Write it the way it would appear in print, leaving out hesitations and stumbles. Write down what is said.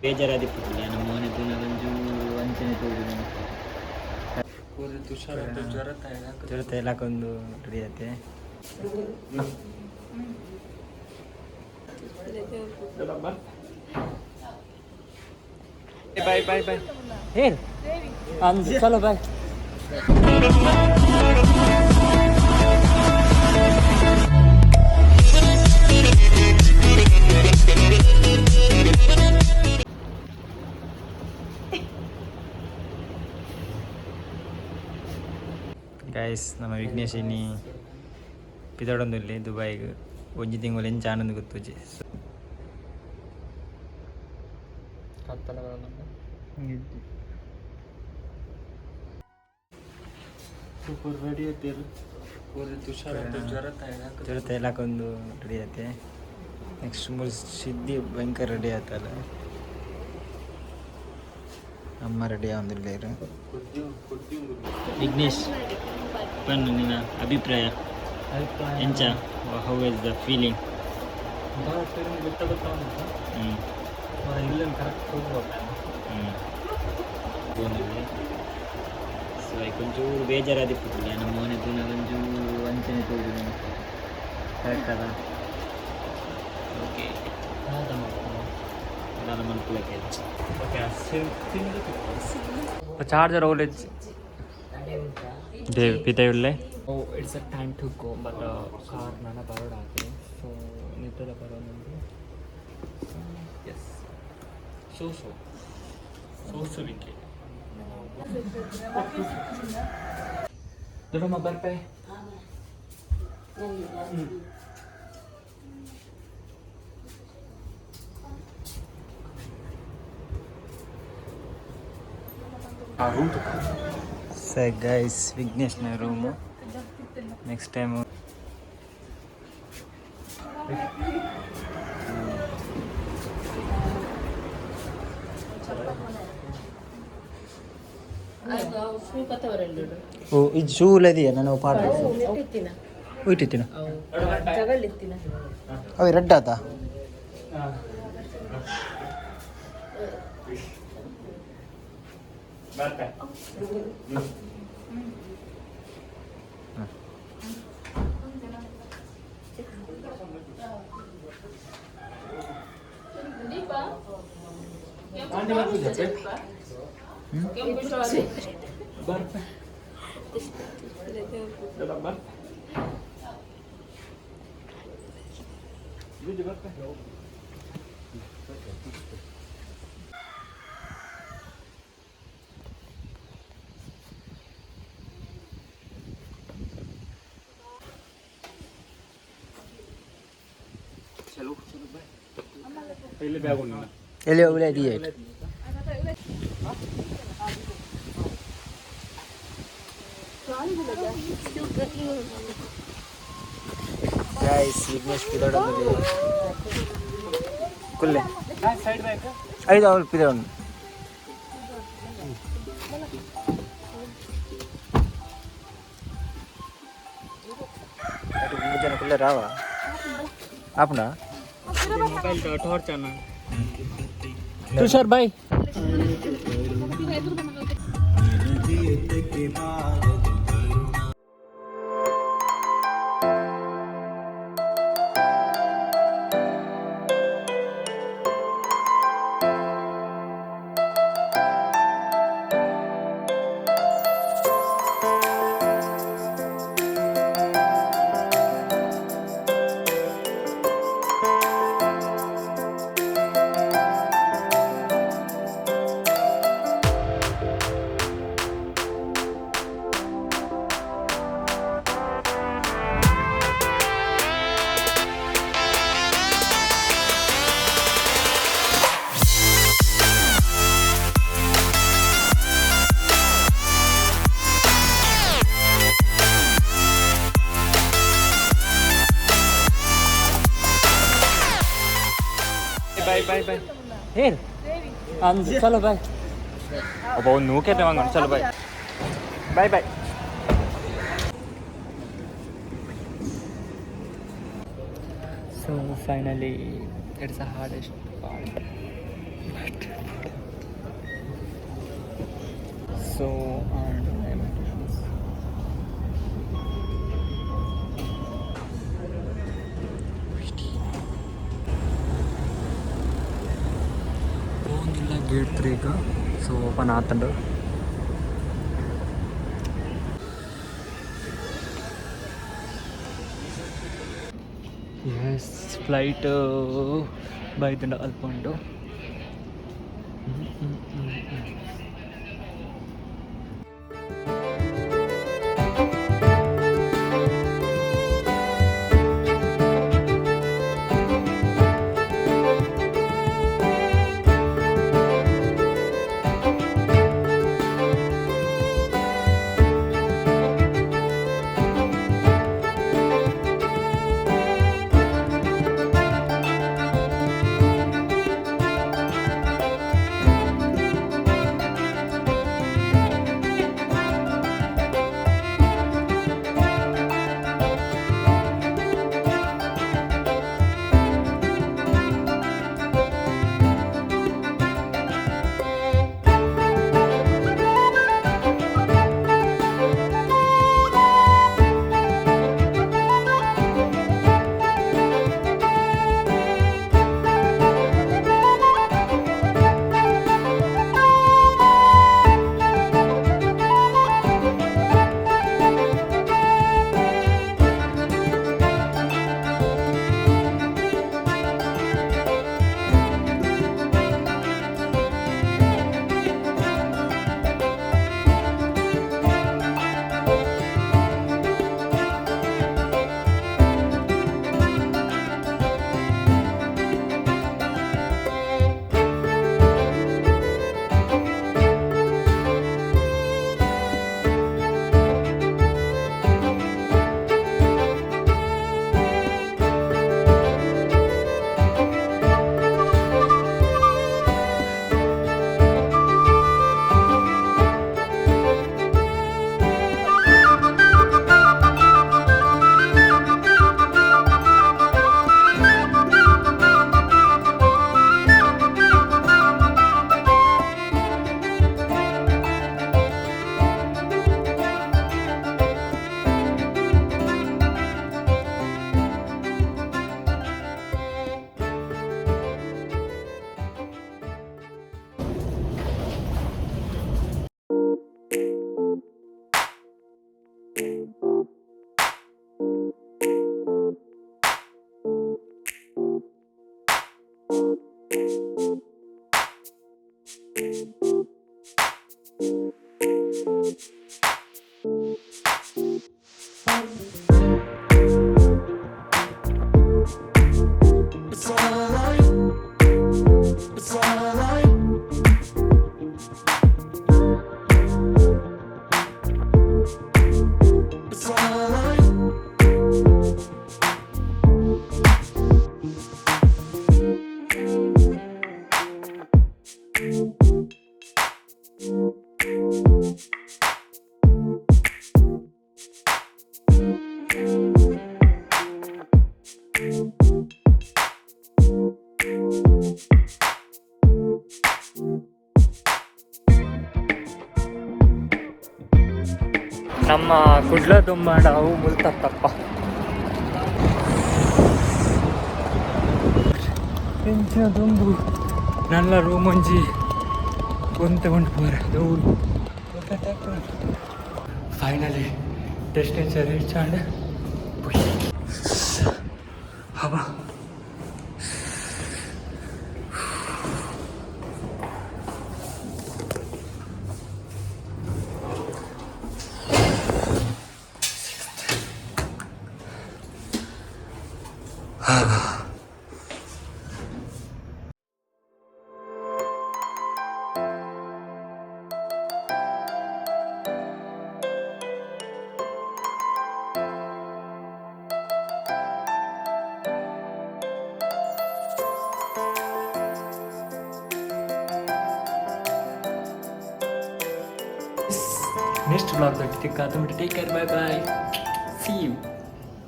ಬೇಜಾರಾದಿಪ್ಪುದಿಲ್ಲ ನಮ್ಮ ಮೋನೆ ತೂನ ಒಂಚೂರು ಅಂಚನೆ ತೋಜುಂಡು. ಜ್ವರತ ಎಲ್ಲಕ್ಕೊಂದು ರೆಡಿ ಆತೆ. Bye bye bye. ಹೇಳಿ ಅಂದು ಚಲೋ ಬಾಯ್. ಗೈಸ್, ನಮ್ಮ ವಿಘ್ನೇಶ್ ಇನಿ ಪಿದಡೊಂದುಲ್ಲೆ ದುಬೈಗ್. ಒಂಜಿ ತಿಂಗಳು ಎಂಚ ಆನಂದ್ ಗೊತ್ತುಜಿ. ಸೂಪರ್ ರೆಡಿ ಆಯ್ತು. ಜ್ವರತ ಎಲ್ಲಕ್ಕೊಂದು ರೆಡಿ ಆತೆ. ನೆಕ್ಸ್ಟ್ ಮೂರು ಸಿದ್ಧಿ ಭಯಂಕರ ರೆಡಿ ಆತಲ್ಲ. ಅಮ್ಮ ರೆಡಿ ಆವೊಂದುಲ್ಲೆರ್. ವಿಘ್ನೇಶ್, ಪನ್ನು ನಿನ್ನ ಅಭಿಪ್ರಾಯ ಎಂಚ? How is the feeling? ಗೊತ್ತ ಗೊತ್ತ. ಇಲ್ಲ, ಕರೆಕ್ಟ್. ಹ್ಞೂ, ಸೊ ಐಕ್ ಒಂಚೂರು ಬೇಜಾರಾದಿಪ್ಪುದಿಲ್ಲ ನಮ್ಮ ಮೋನೆ ತೂನ ಒಂಚೂರು ಅಂಚನೆ ತೋಜುಂಡು. ಕರೆಕ್ಟ್ ಅದ? ಓಕೆ, ದಾದ ಮಲ್ಪುಲಕ್ಕೆ. ಓಕೆ, ಚಾರ್ಜರ್ ಓಲೇಜ್ ದೇವ್ ಪಿತಯುಳ್ಳೆ. Oh, it's a time to go, but car ನನ ಬರೋಡಾಗಿದೆ. ಸೊ ನಿದ್ದೆಲ್ಲ ಬರೋದು. ಎಸ್, ಸೋ ಸೋ ಸೋಸುವಿಕೆ. ದೊಡ್ಡಮ್ಮ, ಬರ್ಪೆ. ಆ ರೂಮ್. ಸರ್ ಗೈಸ್, ವಿಘ್ನೇಶ್ನ ರೂಮು. Next time. ಓ, ಇದು ಶೂ ಇದೆಯಾ? ನಾನು ಪಾಠ ಇಟ್ಟಿತ್ತಿನ ಅವೆ ರೆಡ್ ಆತಾ? ಇಲ್ಲಿ ಬ್ಯಾಗ್ ಉಂಟು. ಎಲ್ಲಿ ಒಳ್ಳೆ ಇದೆಯಾ? ಗೈಸ್, ವಿಘ್ನೇಶ್ ಪಿದಡೊಂದು ಕುಲ್ಲೆ. Side bag. ಐದು ಅವಳು ಪಿದಡೊಂದು. ಮೂರು ಜನ ಕುಲ್ಲೆ ರಾವ ಆಪುಂಡ. ಮೊಬೈಲ್ ಟಾರ್ಚ್ ಅನ್ನ. Tushar bye. Bye bye bye. ಹೇಳಿ ಅಂದು ಚಲೋ ಬಾಯ್. ಒಬ್ಬ ಒಂದು ನೂಕೆತೆ ವಾಂಗೋಣ. ಚಲೋ, bye bye bye. So finally It's a hardest part, but so and shoes. ಪೋಂದುಲ್ಲ gate 3 so open ಆತಂಡು. S, flight ಬೈದಂಡ ಅಲ್ಪ ಉಂಡು. It's alright. It's alright. It's alright. ನಮ್ಮ ಕುಡ್ಲ ದುಂಬಾಂಡ ಅವು ಮುಲ್ತತ್ತಪ್ಪ. ಎಂಚಿನ ದುಂಬು! ನನ್ನ ರೂಮ್ ಒಂಜಿ ಒಂತೆ ಉಂಟು ಪೂರ. ಫೈನಲಿ ಡೆಸ್ಟಿನೇಷನ್ ರೀಚ್ ಆಂಡ್. ಹವಾ. ನೆಕ್ಸ್ಟ್ ವ್ಲಾಗ್ ತಿಕ್ಕಾದ. Take care, bye bye, see you.